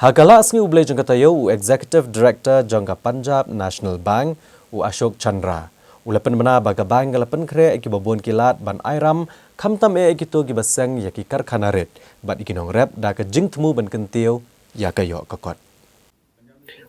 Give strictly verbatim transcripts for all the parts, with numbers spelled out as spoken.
Ha ka la sngi U Blei jong ka taïew, u Executive Director jong ka Punjab National Bank, u Ashok Chandra, u la pynbna ba ka bank ka la pynkhreh ïa kiba bun ki lad ban ai ram, khamtam eh ïa kito kiba seng ïa ki karkhana rit bad ïa ki nongrep, da ka jingthmu ban kyntiew ïa ka ïoh ka kot.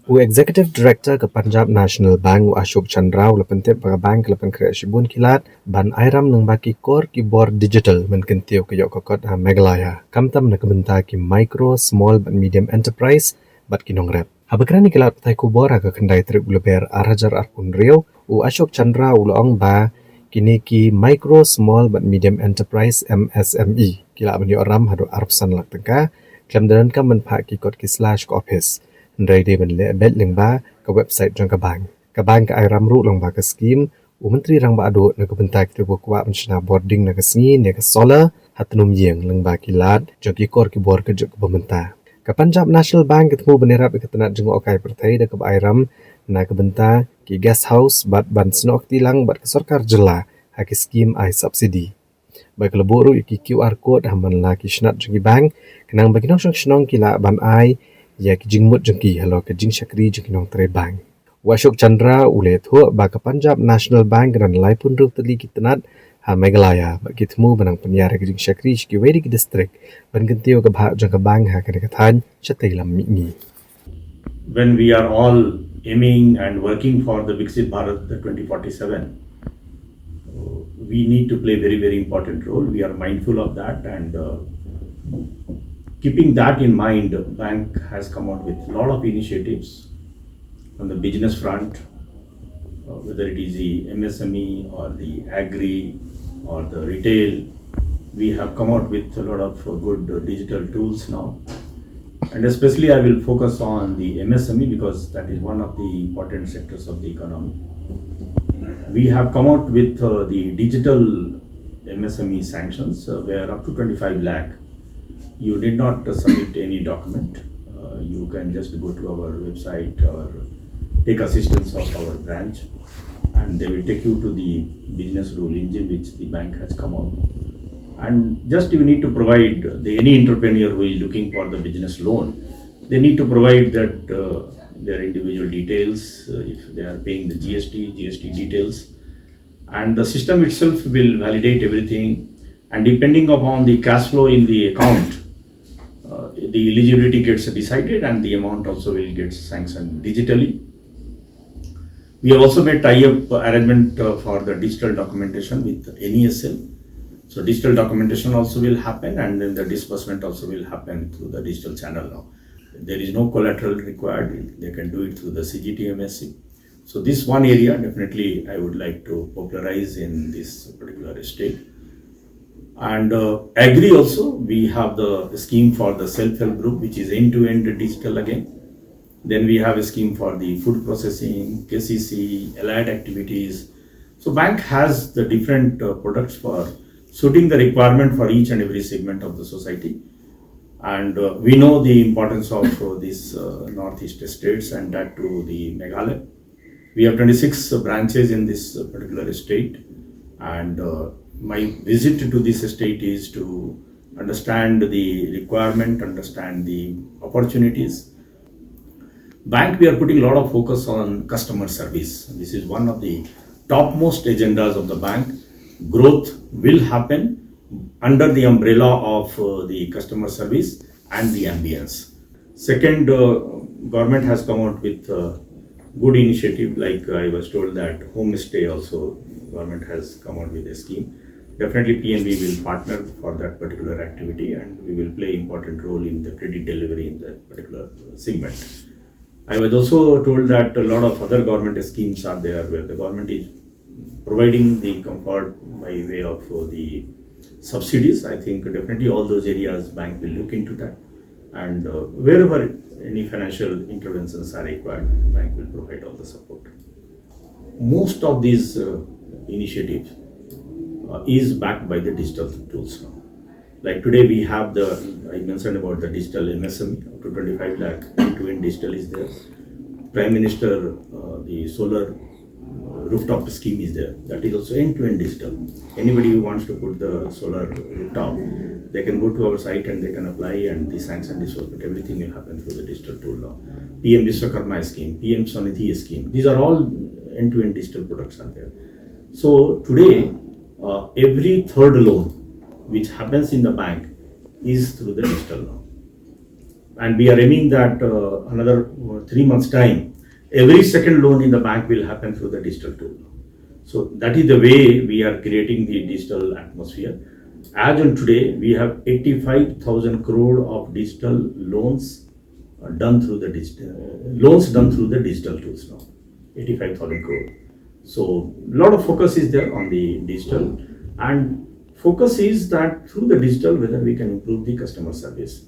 U Executive Director ka Punjab National Bank, u Ashok Chandra, u la pyntip ba ka bank ka la pynkhreh shibun ki lad ban ai ram lyngba ki kor ki bor digital ban kyntiew ka ïoh ka kot ha Meghalaya, khamtam na ka bynta ki micro, small bad medium enterprise bad ki nongrep. Haba kren ïa ki lad pathai khubor ha ka khyndai tarik u Lber ar hajar arphew hynriew, u Ashok Chandra u la ong ba kine ki micro, small bad medium enterprise, M S M E, ki lah ban ïoh ram haduh arphew san lak tyngka khlem da donkam ban phah ki kot ki sla sha ka ophis, hynrei dei ban leh beit lyngba ka website jong ka bank. Ka bank ka ai ram ruh lyngba ka skim u Myntri Rangbah Duh na ka bynta kito kiba kwah ban shna bording na ka sngi ne ka solar ha tnum ïing lyngba ki lad jong ki kor ki bor ka juk kaba mynta. Ka Punjab National Bank ka thmu ban ïarap ïa ka tnat jngohkai pyrthei da kaba ai ram na ka bynta ki guest house bad ban snoh kti lang bad ka sorkar jylla ha ki skim ai subsidy. Bad ka la buh ruh ïa ki Q R code ha man la ki shnat jong ki bank, khnang ba ki nongshong shnong ki lah ban ai ïa ki jingmut jong ki halor ka jingshakri jong ki nongtrei bank. U Ashok Chandra u la ïathuh ba ka Punjab National Bank ka don laiphew hynriew tylli ki tnat ha Meghalaya bad ki thmu ban nang pynïar ïa ka jingshakri sha kiwei de ki district ban kyntiew ka bhah jong ka bank ha kane ka thaiñ shatei lam mihngi. When we are all aiming and working for the Viksit Bharat twenty forty-seven, uh, we need to play very, very important role. We are mindful of that, and uh, keeping that in mind, the bank has come out with a lot of initiatives on the business front, uh, whether it is the M S M E or the agri or the retail. We have come out with a lot of uh, good uh, digital tools now. And especially, I will focus on the M S M E because that is one of the important sectors of the economy. We have come out with uh, the digital M S M E sanctions, uh, where up to twenty-five lakh, you need not uh, submit any document. Uh, you can just go to our website or take assistance of our branch, and they will take you to the business rule engine which the bank has come out. And just you need to provide the, any entrepreneur who is looking for the business loan, they need to provide that uh, their individual details, uh, if they are paying the G S T, G S T details, and the system itself will validate everything. And depending upon the cash flow in the account, uh, the eligibility gets decided and the amount also will get sanctioned digitally. We have also made tie-up arrangement uh, for the digital documentation with N E S L. So digital documentation also will happen, and then the disbursement also will happen through the digital channel now. There is no collateral required. They can do it through the C G T M S C. So this one area definitely I would like to popularize in this particular state. And uh, agri also, we have the scheme for the self-help group, which is end-to-end digital again. Then we have a scheme for the food processing, K C C, allied activities. So bank has the different uh, products for suiting the requirement for each and every segment of the society. And uh, we know the importance of uh, these uh, northeast states, and that to the Meghalaya. We have twenty-six branches in this particular state, and uh, my visit to this state is to understand the requirement, understand the opportunities. Bank, we are putting a lot of focus on customer service. This is one of the topmost agendas of the bank. Growth will happen under the umbrella of uh, the customer service and the ambience. Second, uh, government has come out with uh, good initiative, like I was told that homestay also government has come out with a scheme. Definitely P N B will partner for that particular activity, and we will play important role in the credit delivery in that particular segment. I was also told that a lot of other government schemes are there where the government is providing the comfort by way of uh, the subsidies. I think definitely all those areas bank will look into that, and uh, wherever any financial interventions are required, bank will provide all the support. Most of these uh, initiatives uh, is backed by the digital tools now. Like today, we have the, I mentioned about the digital M S M E, up to twenty-five lakh end-to-end digital is there. Prime Minister, uh, the solar uh, rooftop scheme is there. That is also end-to-end digital. Anybody who wants to put the solar rooftop, they can go to our site and they can apply, and the sanction, disbursement, everything will happen through the digital tool now. P M Vishwakarma scheme, P M Swanidhi scheme, these are all end-to-end digital products are there. So today, uh, every third loan which happens in the bank is through the digital now. And we are aiming that, uh, another, uh, three months' time, every second loan in the bank will happen through the digital tool. So that is the way we are creating the digital atmosphere. As on today, we have eighty-five thousand crore of digital loans, uh, done through the digital, loans done through the digital tools now. Eighty-five thousand crore. So a lot of focus is there on the digital, and focus is that through the digital whether we can improve the customer service.